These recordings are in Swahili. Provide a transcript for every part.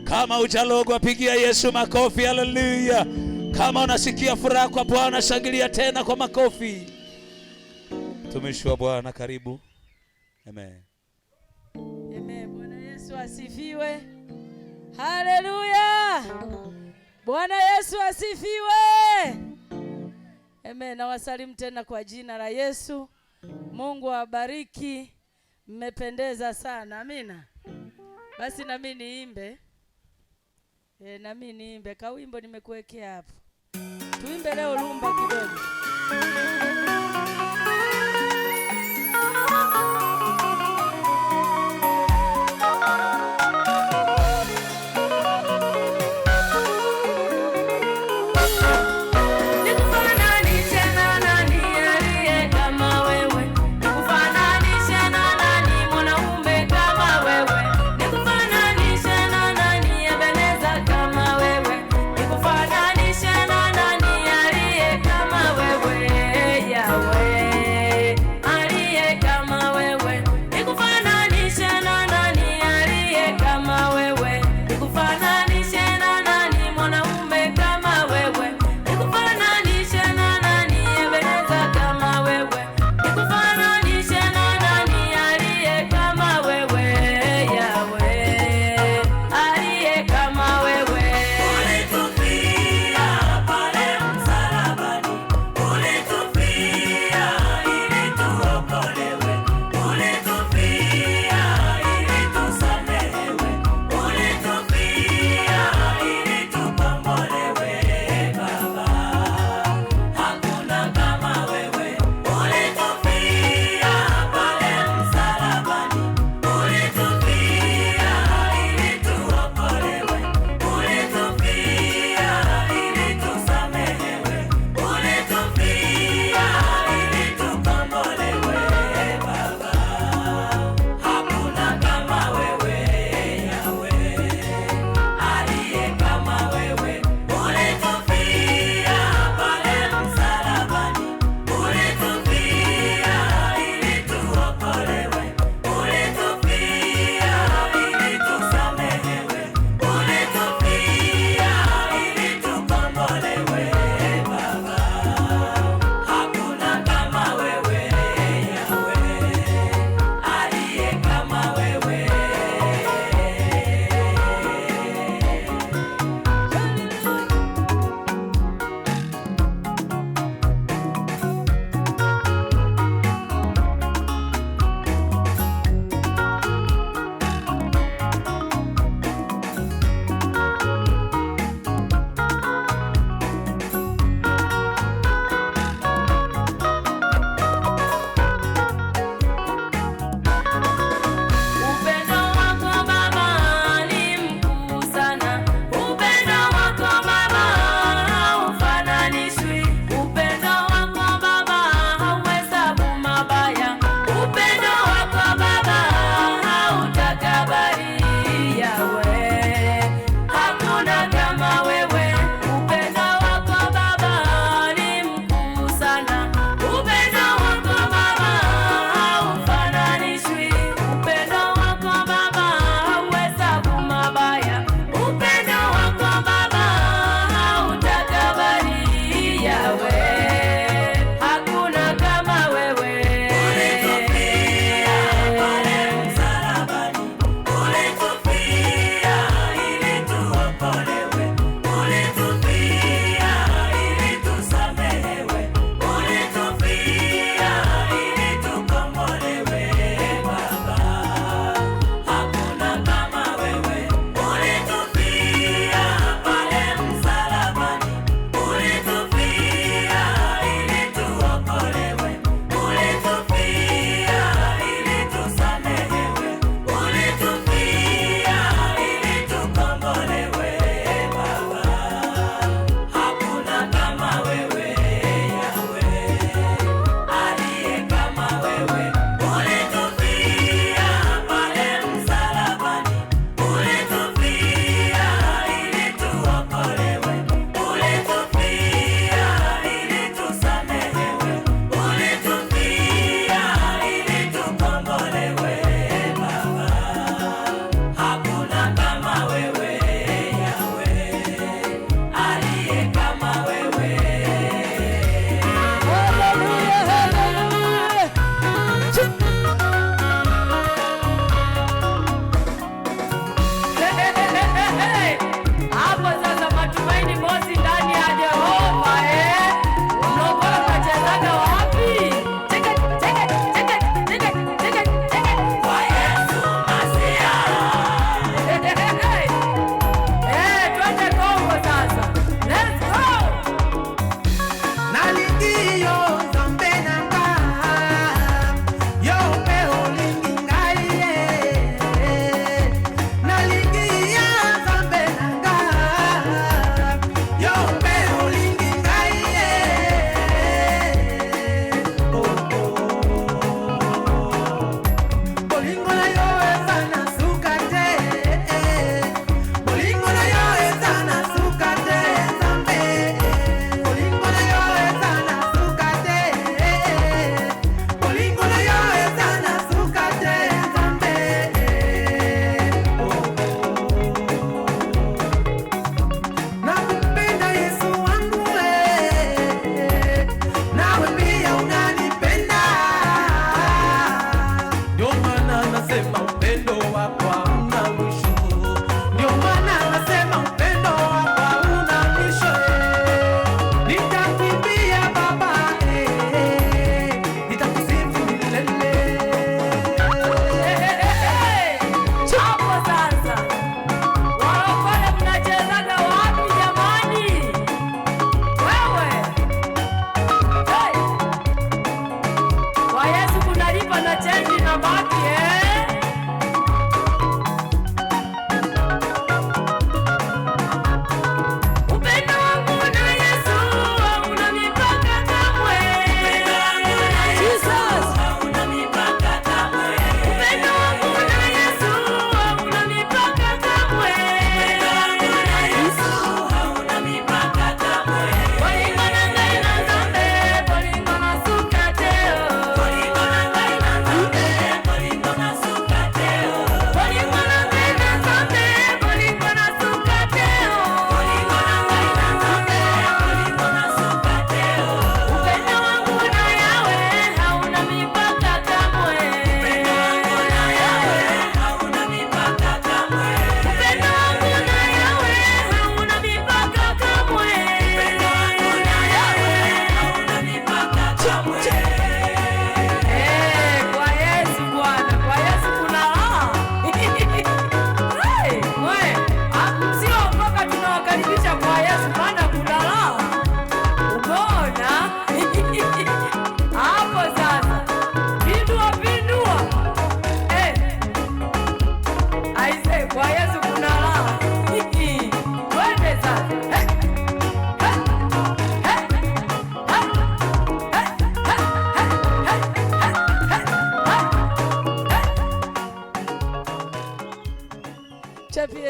Kama hujalogwa, pigia Yesu makofi. Haleluya! Kama unasikia furaha kwa Bwana, shangilia tena kwa makofi. Mtumishi wa Bwana, karibu. Amen. Amen. Bwana Yesu asifiwe. Haleluya. Bwana Yesu asifiwe. Amen. Nawasalimu tena kwa jina la Yesu. Mungu awabariki. Mmependeza sana. Amina. Basi nami niimbe. Nami niimbe kawimbo nimekuwekea hapo. Tuimbe leo rumba kidogo. Nikufananishe na nani aliye kama wewe? Nikufananishe na nani mwanaume kama wewe? Nikufananishe na nani Ebeneza kama wewe? Nikufananishe na nani aliye kama wewe?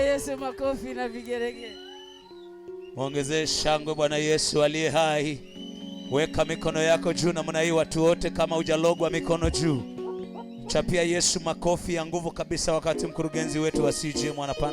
Yesu makofi na vigelegele. Mwongezee shangwe Bwana Yesu aliye hai. Weka mikono yako juu namna hii, watu wote, kama hujalogwa mikono juu. Chapia Yesu makofi ya nguvu kabisa, wakati mkurugenzi wetu wa CGM anapanda.